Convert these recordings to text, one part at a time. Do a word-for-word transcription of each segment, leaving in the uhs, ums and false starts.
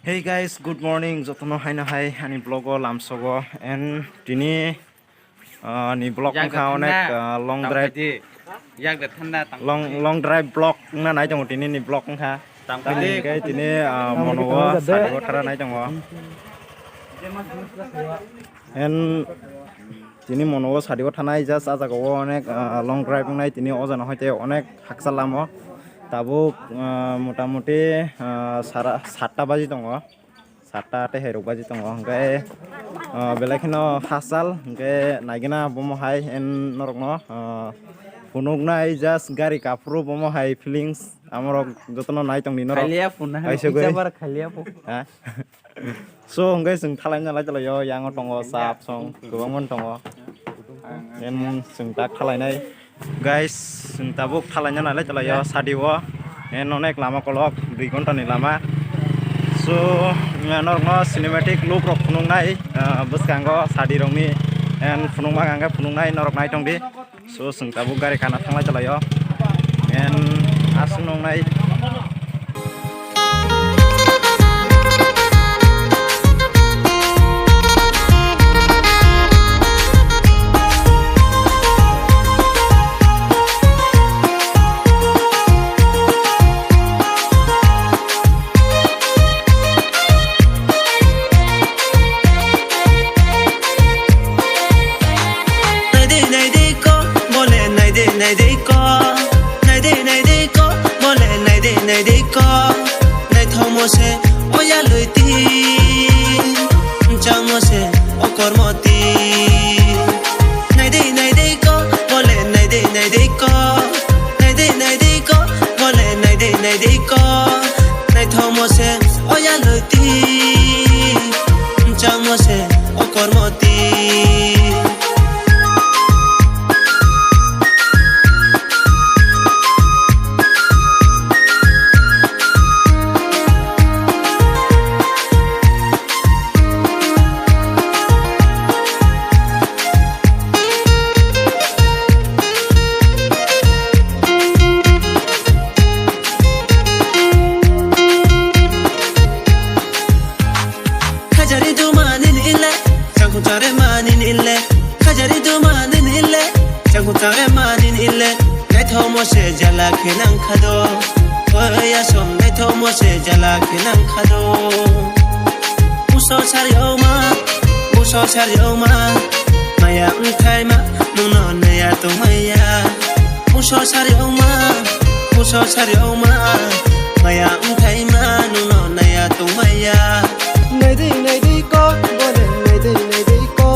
Hey guys, good morning. Jotono haino hai ani vlog o lamsogo and tini, ah, ni vlog wngkha onek, ah, long drive, long, long drive vlog wngna nai tongo tini ni vlog wngkha. Tini, ah, mono o sari o thara nai tongo. And tini mono o sari o thanai just a jaga o onek, ah, long drive wngnai tini o jana hoite onek hakchal lamo. Tabuk, ah, motamuti, ah, sara satta baji tongo. Satta tei hai rok baji tongo. Hwnkhe, ah, belai kheno hachal hwnkhe naigena bomo hai and norokno, ah, phunuknai just gari kaphuru bomo hai feelings amorok jotono nai tongdi norok. Khaliya phunuknai, kaisa gwi. Jabar khaliya phu. Ha? So, hwnkhe chwng thalaina lai tonglaio, yango tongo, sap song, kwbangma tongo. Then chwng tak thalainai. Guys, chwng tabuk thalaina nai lai tonglaio, sadi o. Then onek lama kolok, dui ghonta ni lama. So, norokno cinematic loop rok phunuknai, ah, bwskango sadi rokni. Then phunukma hwnkhe phunuknai, norok nai tongdi. So, chwng tabuk gari kana thanglai tonglaio. And aswk nongnai. Naidi naidi ko, bole naidi naidi ko, naidi naidi ko, bole naidi naidi ko. Naithokmo se o yalwi ti, changmo se o kormo ti. Naidi naidi ko, bole naidi naidi ko, naidi naidi ko, bole naidi naidi ko. Naithokmo se o yalwi ti, changmo se o kormo ti. Khajari duma nini ile, changkhu chare ma nini ile. Khajari duma nini ile, changkhu chare ma nini ile. Naithokmo se jala khe nang kha do. Oya som naithokmo se jala khe nang kha do. Muso sari oma, muso sari oma. Maya wngthai ma, nwngno naya tongmaya. Muso sari oma, muso sari oma. Maya wngthai ma, nwngno naya tongmaya. Naidi naidi ko, bole naidi naidi ko.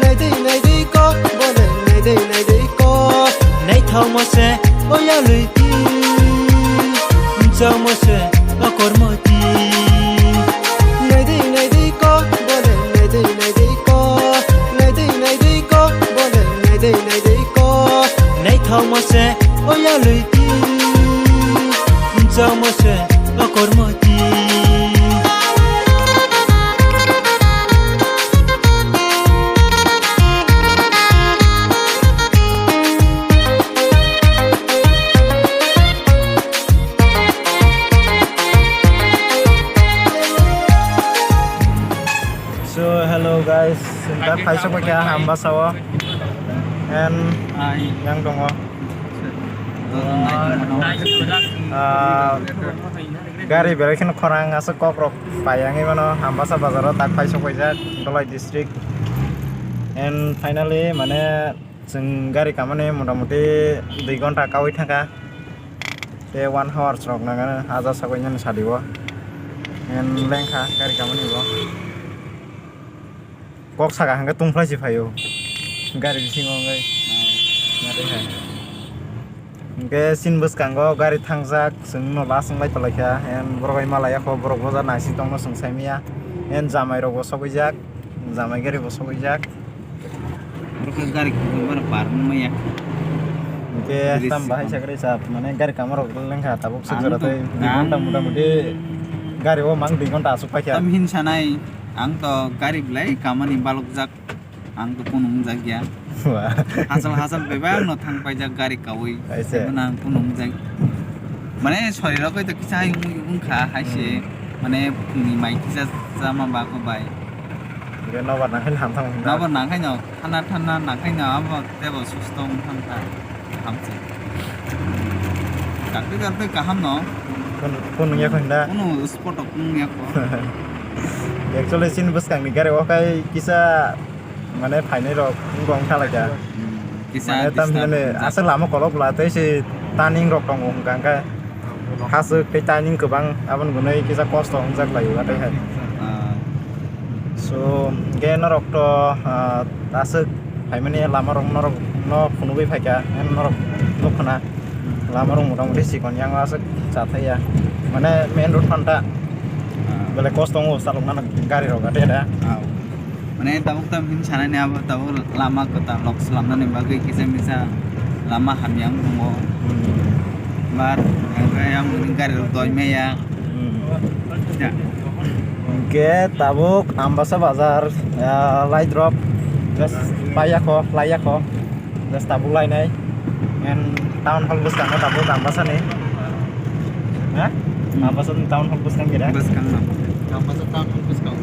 Naidi naidi ko, bole naidi naidi ko. Naithokmo se o yalwi ti, changmo se o kormo ti. Naidi naidi ko, bole naidi naidi ko. Naidi naidi ko, bole naidi naidi ko. Naithokmo se o yalwi ti, changmo se o kormo ti. So, hello guys, chwng tak phai sokphaikha Ambasa o. And yang tongo. Ah, gari belai kheno khorang aswk kok rok pai yangwi mano Ambasa bazar o tak phai sokphaijak Dholai district. And finally mane chwng gari kamani motamuti dui ghonta kaui thangkha. Tei one hours rok nangano aja sagwi nani sadi o. And lengkha gari kamani bo. Kok saka hwnkhe tungphlai se phaio gari bisingo wngwi. Natwi hai. Hwnkhe chini bwskango gari thangjak, chwngno last wnglai tonglaikha, and borok bai malaya kho, borok boja naising tongno chwng saimanya, and jamai rokbo sogwijak, jamai gari bo sogwijak. Borok khe gari khungwi mano par wngmaya. Hwnkhe tam bahai sakri sa, mane gari kama rok lengkha tabuk suk jora tei dui ghonta motamuti gari o mang dui ghonta asuk paikha. Tam hin sanai. Ang to gari belai kamani balokjak, ang to kunu wngjak ya. Hachal hachal bebak no thang paijak gari kaui. Aise. Ebono ang kunu wngjak. Mane sorirok bai to kisa hai wngwi wngkha hai se. Mane phungni mai kisa chama bago bai. Hwnkhe nobar nangkhe hamthang hwnda. Nobar nangkhe no thana thana nangkhe no abo tebo susto wng thang kha. Hamse. Kakti kakti kaham no. Kun, kun nungya kho hwnda. Kunu spot ok nungya kho. Actually, chini bwskangni gari o kai kisa mane phainai rok wng kha lai kha. Hmm. Kisa mane tam disturb hinane wng kha. Aswk lama kolok bwla tei se turning rok tongo hwnkha hwnkhe haswk tei turning kwbang aboni gunui kisa kosto wngjak lai o tei hai. Ah. So, hwnkhe norok to, ah, aswk phaimani lama rok norok no phunugwi phaikha, norok nukha na lama rok motamoti chikon yang aswk chathaiya. Mane main road phanta. Ah. Belai kosto wngo chaloknani gari rok ateda. Ah. Mane tabuk tam hin sanani abo tabuk lama kwtal rok swlamnani bagwi kisa misa lama hamya wng tongo. Hmm. Bar hwnkhe yang gari rok doi maya. Hmm. Ya. Hwnkhe tabuk Ambasa bazar, ah, lai drop. Just paiya kho, laiya kho. Just tabuk lainai. And town hall bwskango tabuk Ambasani. Ha? Hmm. Ambasa town hall bwskang kira? Bwskang no. Ambasa town hall bwskango.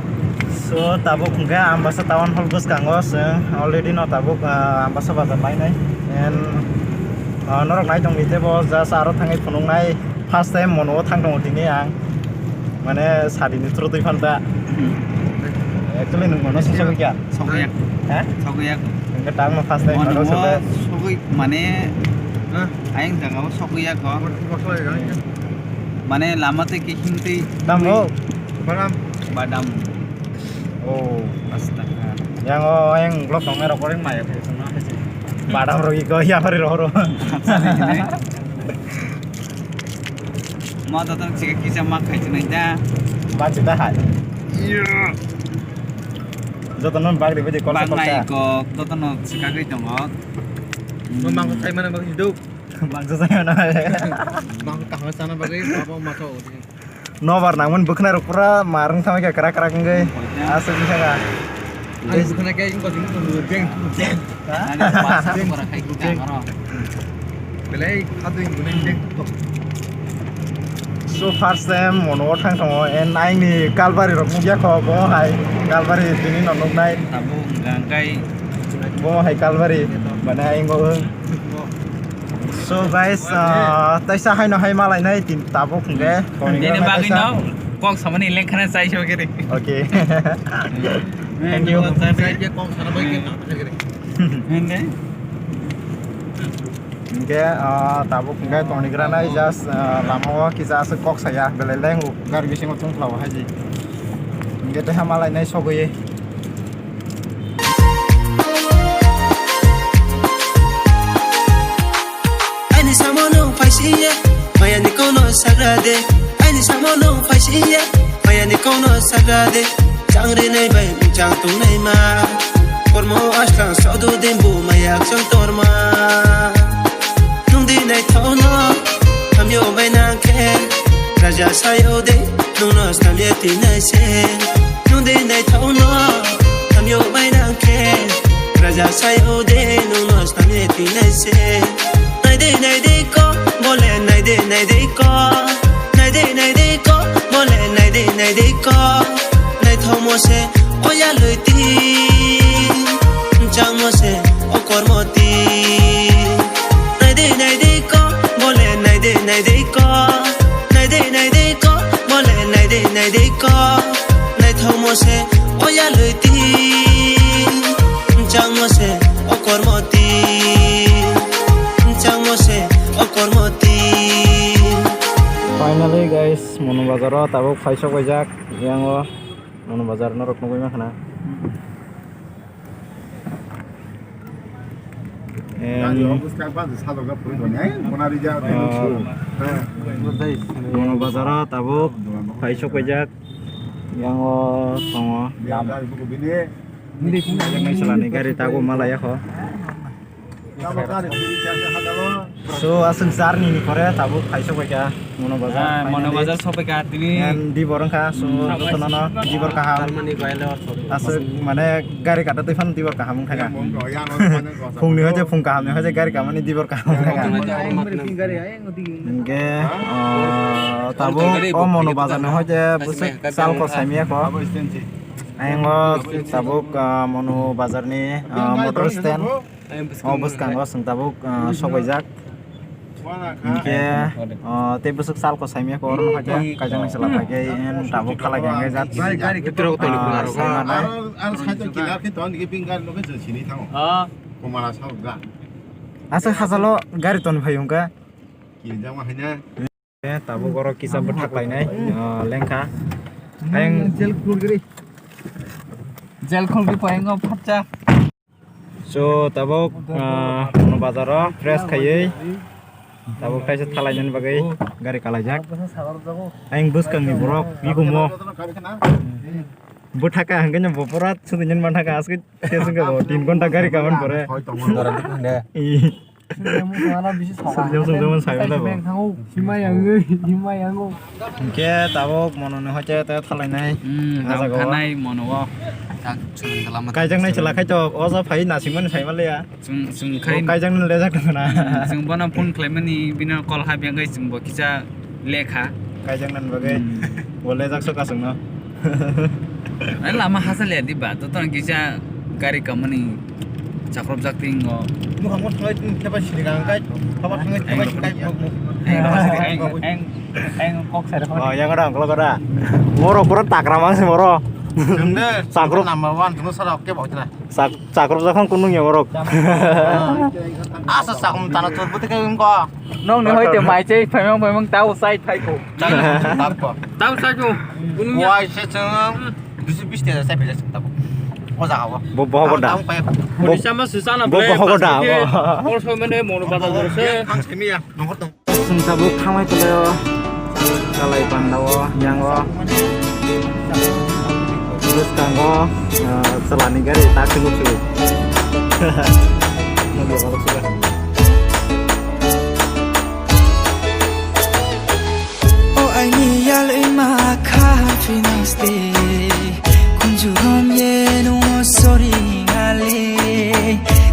So, tabuk hwnkhe Ambasa town hall bwskango chwng already no tabuk, ah, Ambasa bazar lainai. And, ah, norok nai tongdi tebo just aro thangwi phunuknai. First time mono o thang tongo tini ang. Mane sadini through twi phanta. Hmm. Actually nwng mono sogwi kya? Sogwi yak. Ha? Sogwi yak. Hwnkhe tang no first time mono mono sogwi. Sogwi mane. Ha? Ayang jaga o sogwi yak o. Bakla yak. Mane lama tei kihing tei. Tamo? Badam. Badam. Oh. Astaka. Yang o ayang vlog tongnai rok koring maya khe songna khe se. Badam rok iko yapari rok ro. Mo to tong chika kisa ma khai chinai da. Ba chita hai. Iya. Joto non bagri baje kolsa kolsa. Bang nai ko joto no chika gwi tongo. Mo mang khai mana bang hidu. Bangsa jaya na. Mang kaham sana bagwi babo mato. Nobar nangmani bwkhwnai rok pura marwng thangwi kha kwrak kwrak wngwi. Aswk wngkha kha. Ani bwkhwnai khe wngkha jeng jeng. Ha? Ani bwkhwnai khe wngkha jeng. Belai hadwi wngkha jeng. So first time mono o thang tongo, and aini Kalbari rok nukya kho, bo hai Kalbari tini no nuknai. Tabuk hwnkha khe. Bo hai Kalbari, mane ayung bo wng. So guys, ah, taisa haino hai malainai tin tabuk hwnkhe. Bini bagwi no kok samani lengkhana chai so kiri. Okay. Thank you. Kok sana bagwi kiri. Hende. Hwnkhe, ah, tabuk hwnkhe tongni granai just, ah, lama o kisa aswk kok saya belai leng gari bisingo tongphla o haji. Hwnkhe taiha malainai sogwi. Aini samono phaisiya, mayani kono sagra de. Aini samono phaisiya, mayani kono sagra de. Changrinai bai chang tongnai ma. Kormo aslang sodu dimbu mayak chang torma. Nung di naithokno hamyo bai nangkhe raja sayo de. Nungno stamye tinai se. Nung de naithokno hamyo bai nangkhe raja sayo de. Nungno stamye tinai se. Nai de nai de ko, bole nai de nai de ko. Nai de nai de ko, bole nai de nai de ko. Naithokmo se oya loi ti. Changmo se okormo ti. Nai de nai de ko, bole nai de nai de ko. Nai de nai de ko, bole nai de nai de ko. Naithokmo se oya loi ti. Changmo se okormo ti. Changmo se okormo ti. Finally guys, Mono Bazar o tabuk phaisok waijak. Yang o Mono Bazar norok nugwi mankha na. Em, Mono Bazar o tabuk phaisok waijak. Yang o tongo. Yang naisalani gari tabuk malaya kho. So, aswk journey ni pore tabuk phai sok bai kha Mono Bazar. Ah, Mono finally. Bazar sok bai kha tini. And dibor wngkha, so, hmm, jotono no dibor kaham. Aswk mane gari kata twi phano dibor kaham wngkha kha. Phung ni hoite phung kaham ni hoite gari kamani dibor kaham wngkha kha. Hingke, ah, tabuk o Mono Bazar ni hoite bwswk salko saimya kho. Ayang o tabuk, ah, Mono Bazar ni, ah, motor stand. O bwskango chwng tabuk, ah, sokbaijak. Hingke, ah, tei bwswk salko saimya kho oro no haikhe kaijaknai chwla phaikhe tabuk khalai khe hwnjak. Ah, saimanai. Aro, aro side o kinar khe ton digi pink gari no khe chwng sini thango. Ah. Komala sa ga. Aswk hachalo gari ton phai hwnka. Kirijak ma haina. Eh, tabuk oro kisa bwthak lainai, ah, lengkha. Ayang jail khulgri. Jail khulgri payango phatcha. So, tabuk, ah, Mono Bazar o fresh khaiwi. Tabuk kaisa thalainani bagwi gari kalaijak. Ayang bwskangni borok bikumo. Bwthaka hwnkhe no bo pura sudinani manthaka aswk se wngkha bo tin ghonta gari kaman pore. Swngjak swngjak man sai wngkha bo. Himai ang, himai ang. Hwnkhe tabuk Mono ni hoite te thalainai. Hmm, ah, jaga o. Thanai Mono o. Kaijaknai chwla khai to o ja phai nasingmani sai manliya. Chwng, chwng khai. Bo kaijaknai lejak tongkha na. Chwng bono phone khlaimani, bino call hap yang kai chwng bo kisa lekha. Kaijaknani bagwi. Hmm. Bo lejak sok aswkno. Ani lama hasa le di ba, to ton kisa gari kamani chakrop jak ting go. Mukha mo thoi tin kheba sini gang kai, khaba thangwi kheba sini kai, muk, muk. Eng, eng, eng, eng, kok sare. Oh, yang ada, kalau ada. Moro pura takra mang si moro. Jumde, chakrop number one, jumde sara oke bau tila. Chak-, chakrok jakhon kunung ya borok. Asa chakum tana chor bwtwi khe wngkha. Nokni hoite mai chai phaimang phaimang tao sai thaiko. Tao sai ko. Kunung ya. Wai se chwng bisi bis tera sai phaisa chwng tabo. O jaga o. Bo bohogo da. Bo sama sisana bo bohogo da. Kol soi mane Mono Bazar se. Ang semiya. Nongkor tong. Chwng tabuk thangwi tonglaio, kalai pandao, yango, bwskango, ah, chwlani gari tak se nukphio. O aini yalwi ma kha finance day. Kunju romye nung sorry ngale.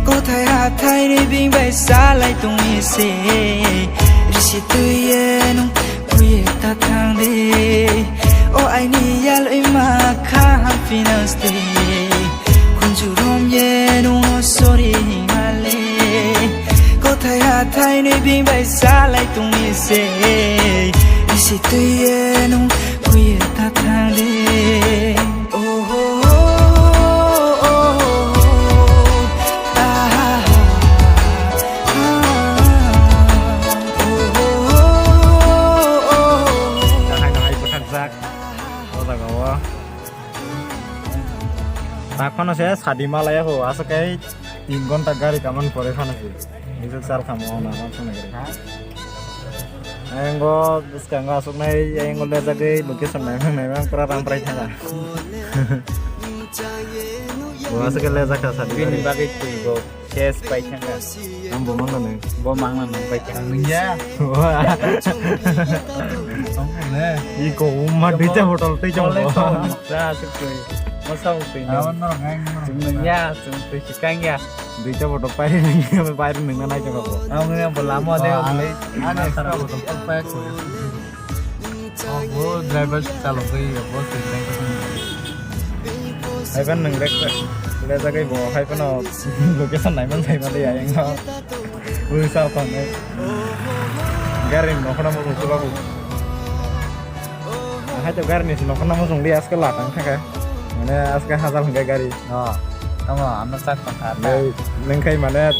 Kothai hathai ni bing bai salai tongwi se. Risi twiye nung kuye ta thang de. O aini yalwi ma kha finance day. Kunju romye nung sorry ngale. Kothai hathai ni bing bai salai tongwi se. Risi twiye nung kuye ta thang de. Oh, oh, oh, oh, oh. Ah, ah, ah. Oh, oh, oh, oh, oh. Dahai, dahai, bwthakjak. O jaga o. Tak phano se sadi malaya ho, aswk kai tin ghonta gari kaman pore phano se. Isuk sal khamo na, na sona gari. Ayang go bwskango aswknai, ayang go lejagwi location naimang naimang pura ramprai thanga. Bo aswk lejak kha sadi. Bini bagwi twi bo ses pai thanga. Ang bo mangna nang. Bo mangna nang pai thanga. Nungya. Wah. Iko umma duita botol tei chong bo. Sa aswk twi. Masa twi. Awan no ngang no. Nungya, twi sikang ya. Duita botol pai pai nungna nai chong bo. Ang ne bo lama de. Ani sa botol pai ko. Oh, bo driver chalogwi bo twi. Haiban nung rek lejagwi bo haiphano location naiman saimaliya yang no. Ui sal tonne. Gari ni nokhorna mo rukhe babu. Hai to gari ni nokhorna mo songli aske latang thaka. Mane aske hazal hingga gari. No. Tamo ano chak tongkha. Nengkai mane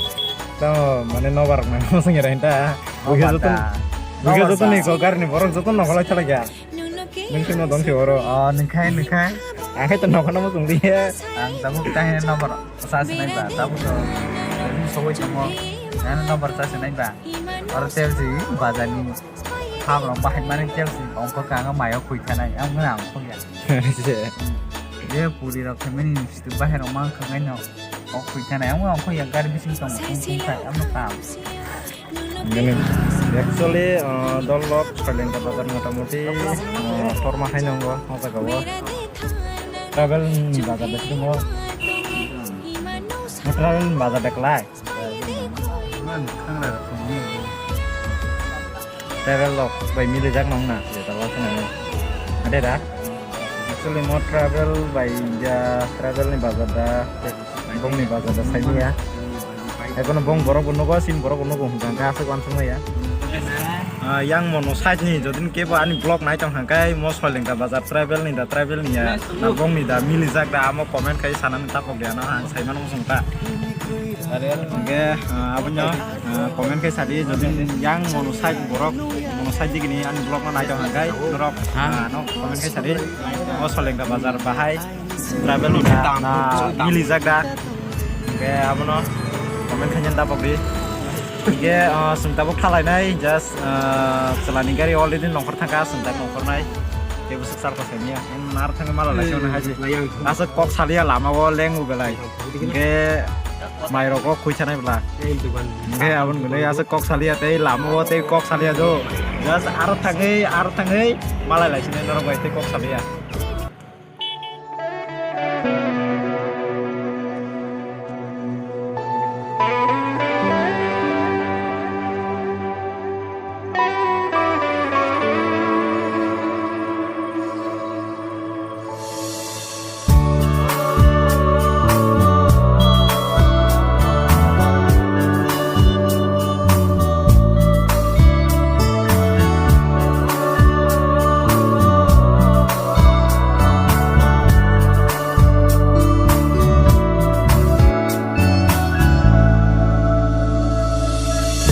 tamo mane nobar nang mo songya rahinta. Buge joton. Buge joton ni ko gari ni borok joton nokholai thalai ya. Nung sino dong si oro. Oh, nungkhai, nungkhai. Ang khai to nokhorna mo songli ya. Ang tabuk tang number sa sinai ba, tabuk to. Ini sogoi tamo. Nang number sa sinai ba. Oro tel si bazar ni. Habro bahai mani tel si. Ongko kanga mayo khui thanai. Ang muna ang khui ya. Ye puri rok khamani situ bahai rok mang khangai no. Kok khuikha nai, amo ang khuya gari bising tong, kung kung khai, amo kam. Actually, uh, dol lok Soilengta bazar motamoti, uh, torma hai nongo, o jaga o. Travel ni bazar dak tongo. Travel ni bazar dak lai. Travel lok bai mili jak nong na, je talo khna. Ade da. Actually mo travel bai ja travel ni bazar da. Bongni bazar da saimaya. Ekono bong borok bo nugo, sin borok bo nugo hwnka hwnkhe aswk uansukmaya. Ah, yang mono side ni jodin kebo ani vlog nai tong hwnkai mo Soilengta bazar travel ni da travel ni ya na bongni da mili jak da amo comment khai sanani tapok de ano ang saimano muchung ta. Hwnkhe, ah, abonyo, ah, comment khai sadi jodin yang mono side borok mono side digini ani vlog no nai tong hwnkai norok, ah, no comment khai sadi mo Soilengta bazar bahai. Travel ni da, na mili jak da. Hwnkhe abono comment khaina da pokdi. Hwnkhe, ah, chwng tabuk thalainai, just, ah, chwlani gari already nongkhor thangkha, chwng tak nongkhornai. Tei bwswk sar kosaimya. Nar thangwi mala lai sona haji. Aswk kok saliya lama o leng u belai. Hwnkhe mai rok o khuisanai bwla. Hwnkhe aboni belai aswk kok saliya tei lama o tei kok saliya do. Just aro thangwi, aro thangwi malai lai sinai norok bai tei kok saliya.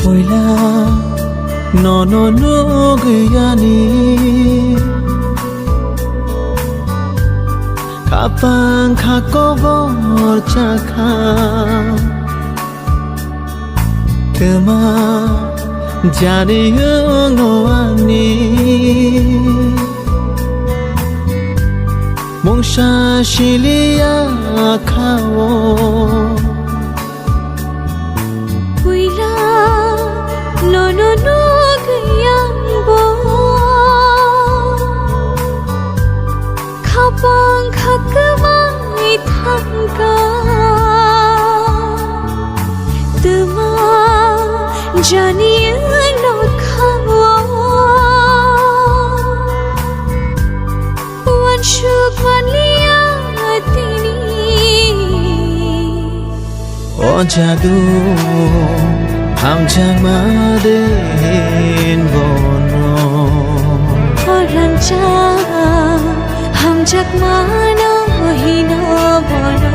Puila nono nugwi ani khapang kha kobor chakha. Twma jani wngno ani mungsa siliya kha o. Puila nono nugwi ang bo khapang kha kwmai thangkha. Twma jani wngno kha o. Uansuk manliya tini. O jadu hamjakma den bono. O rangchak hamjakmano hino bono.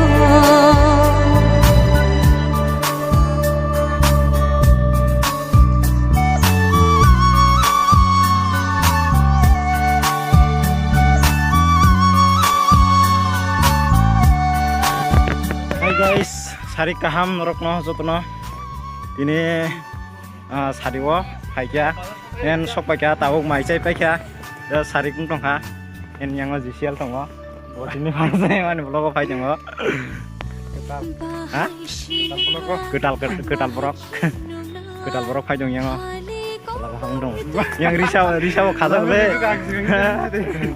Hi guys, sari kaham norokno jotono. Tini, ah, sari o phaikha, en sok paikha, tabuk mai chai paikha. Ya sari kung tongkha, en yango G C L tongo. Bo tini phang sai mani vlog o phai tongo. Ha? Kwtal, kwtal, kwtal borok. Kwtal borok phai tong yango. Kwtal kaham tong. Yang risa, risa bo khajak le.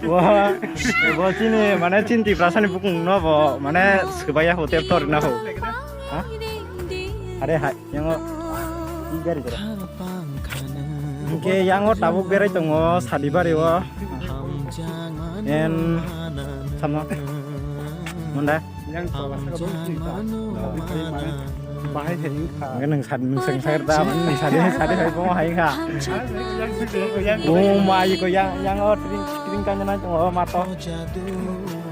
Bo, bo chini mane chini Tiprasa ni bukung no bo mane swbaiya ho tep tor na ho. Ha? Are hai yango. I gari gora. Hingke yango tabuk berai tongo Salibari o. En sama. Munda. Yang bahai hai. Hingke nung sad nung seng seng da nung sadi sadi hai bo hai ha. Oh mai ko yang yango tring tring kanya nai tongo mato.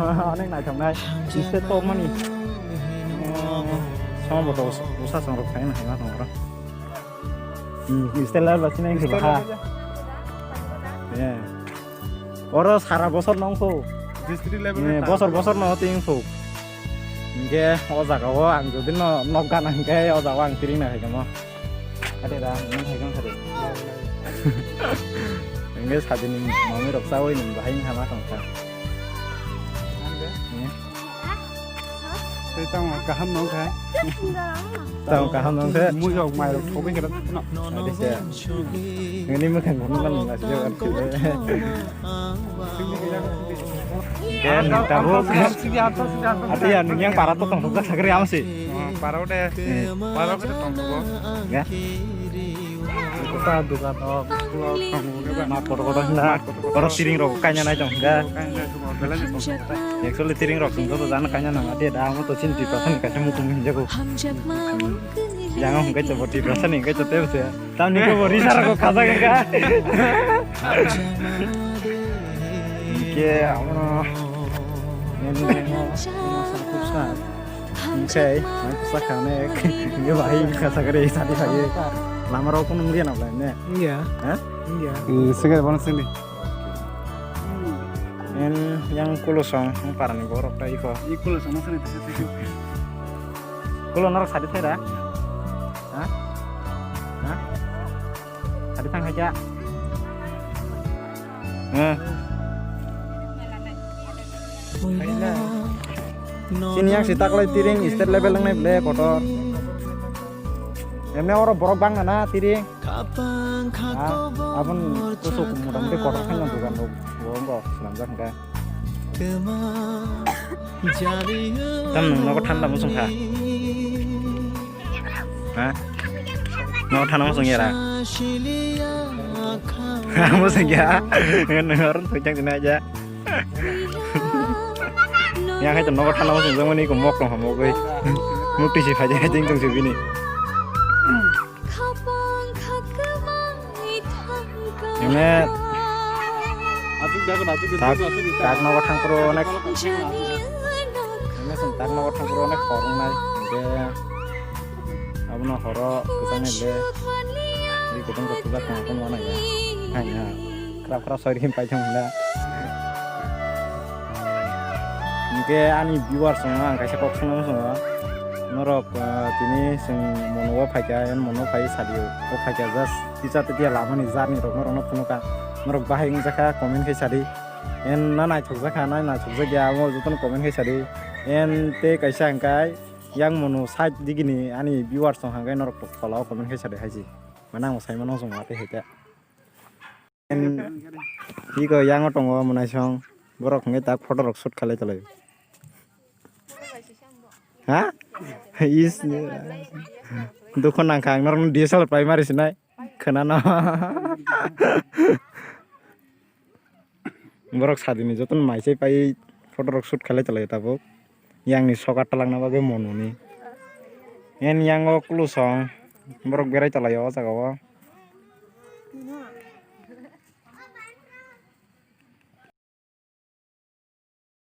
Onek nai thong nai. Iste to mani. Sama boto usa song rok khai na hai ma thong ro. Hmm, style ba sini ke ha. Ya. Oro sara bosor nong kho. District level. Eh, bosor bosor no ting kho. Hingke o jaga o ang jodi no nok gana hingke o jaga o ang tiring na hai kamo. Ade da, nang hai kang sari. Hingke sadini mami rok sawi nung bahai hama tong kha. Eh. Tei tamo kaham nong kha. Tamo kaham nong kha. Mui rok mai rok thogwi khe no. Adi se. Ngani mwkhang kono nang nasi jaga. Ken tabuk. Ati ya nung yang para to tong thok sakri am si. Para de. Para ko tong thok. Ya. Kota dukan o. Mat kotor kotor na. Oro tiring rok kaina nai tong ga. Actually tiring rok sung to jana kaina nang ati da amo to chin tiprasa ni kaisa mutung hin jago. Jang hong kai to boti prasa ni kai to te se. Tam ni ko bori sara ko kaza ga. Ke amo. Ni ni mo sa kusa. Oke, mai kusa kane. Ye bai kasa kare sadi bai. Lama rok ko nung dia na ne. Iya. Ha? Iya. Sing bono sing di. En yang kulo song, yang parani borok ta iko. Iko lo sama sini tadi tadi. Kulo norok sadi thera. Ha? Ha? Sadi thang haja. Eh. Sini yang si taklai tiring state level nang nai ble kotor. Emne oro borok bang na tiring. Ah, abon kusuk motamoti kotor khaina dugan rok, bo wngkha swnamjak hwnkhe. Tam nwng nogo thanda muchung kha? Ha? Nogo thanda muchung yara? Muchung ya? Nwng oro thwijak tini aja. Yang hai to nogo thanda muchung jangmani ko mok tong hamogwi. Mukti si phaijak hai ting tong si bini. Mane tak, tak nogo thangphuru onek, mane chwng tak nogo thangphuru onek hor wngnai, hwnkhe abono horo kwchangni le ri kutung rok kwchak tong phano uanai ya, hai ya, khra khra soi ri paithang hwnla. Hwnkhe ani viewers rokno ang kaisa kok swnna muchungo, norok, ah, tini chwng mono o phaikha, mono o phai sadi o phaikha, just kisa tei tiya lamani journey rok norokno phunukha, norok bahai wngjakha comment khai sadi, en na naithokjakha na naithokjakya amo jotono comment khai sadi, en tei kaisa hwnkhe yang mono side digini ani viewers rok hwnkhe norok tola o comment khai sadi haisi, mane ang saimano chwng atwi hai khe. Iko yango tongo mwnaisong, borok hwnkhe tak photo rok shoot khalai tonglaio. Ha? Is, dukho nangkha ang norokno D S L R pai mari sinai khwnano. Borok sadini jotono mai chai pai photo rok shoot khalai tonglaio tabuk. Yangni sokat talangna bagwi mononi. En yango kulusong borok berai tonglaio o jagao.